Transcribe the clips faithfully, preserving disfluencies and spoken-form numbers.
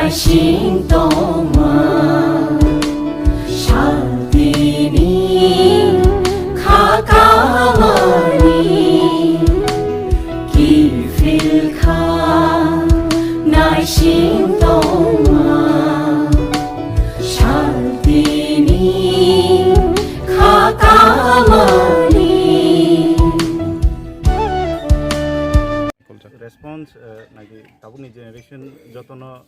Sing tongma, shaltini kha kamani, kiphil kha naising tongma, shaltini kha kamani. Response, eh, nagi tabukni generation jotono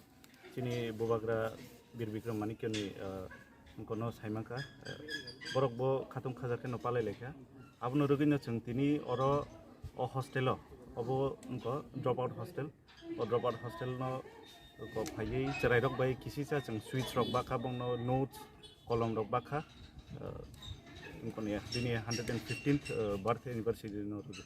chini bubagra Bir Bikram Manikyani, eh, wngkano saimankha, eh, borok bo khatung khajar kheno palai laikha. Abono rwgwino chwng tini oro o hostel-o, obo wngkha dropout hostel. O dropout hostel-no ko phaiwi chwrairok bai kisisa chwng sweets rok bakha, bongno notes, kolom rok bakha, eh, wngkoni bini hundred and fifteenth, eh, birth anniversary-no rwgwi.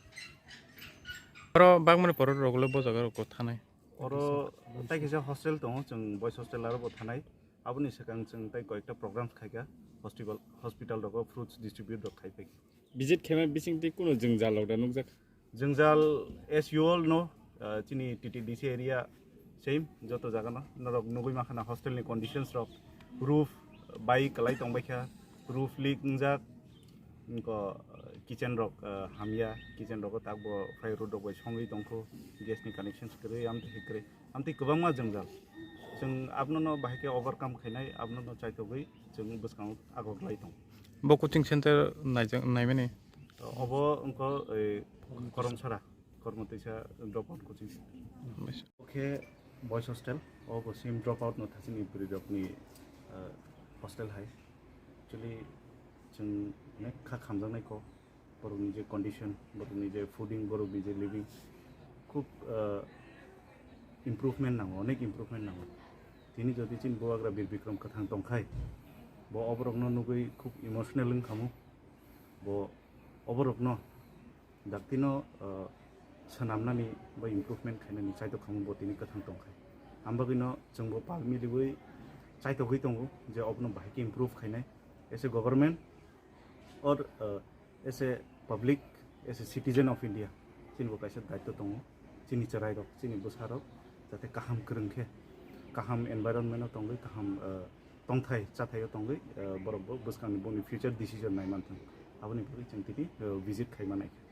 Oro bagmani borok rok le bo jaga rok thanai. Oro tai kisa hostel tongo, chwng boys hostel aro bo thanai. Aboni swkang chwng tai koyekta programs khaikha, hospital, hospital rogo fruits distribute rok khai phaikha. Visit khaima bisingtwi kuno jwngjal rok da nukjak? Jwngjal, as you all know, uh, chini T T D C area same joto jagano norok nugwi mankha na hostel ni conditions rok, roof bai kwlai tongbaikha, roof leak wngjak, Nokho, uh, kitchen rok, uh, hamya, kitchen rogo takbo plywood rok bai songwi tongkho, gas ni connections kwrwi, amtwi kwrwi, amtwi kwbangma jwngjal. Chwng abono bahai khe overcome khainai, abono chaithogwi chwng bwskango agok lai tong. Bo coaching center naijak-, naimani? Obo wngkha, eh, Koromsara, Kormo Teisa dropout coaching center. Khe boys hostel, o bo same dropout no thachini bwrwi rokni, uh, hostel hai. Actually, chwng onek kha khamjaknai kok, borokni je condition, borokni je fooding, borokni je living, khub, uh, improvement nango, onek improvement nango. Tini jodi chini bubagra Bir Bikram kwthang tongkhai, bo oborokno nugwi khub emotional wngkhamu, bo oborokno Daktino, uh, swnamnani ba improvement khainani chaitok khamung bo tini kwthang tongkha. Ambagwino chwngbo pal miliwi chaitogwi tongo je obono bahai khe improve khainai. As a government or, uh, as a public, as a citizen of India, chini bo kaisa daitto tongo. Chini chwrairok, chini bwsarok jate kaham kwrwng khe, kaham environment-o tongwi, kaham, uh, tongthai chathaio tongwi, uh, borok bo bwskangni boni future decision nai manthung. Aboni bagwi chwng tini, uh, visit khai manai kha.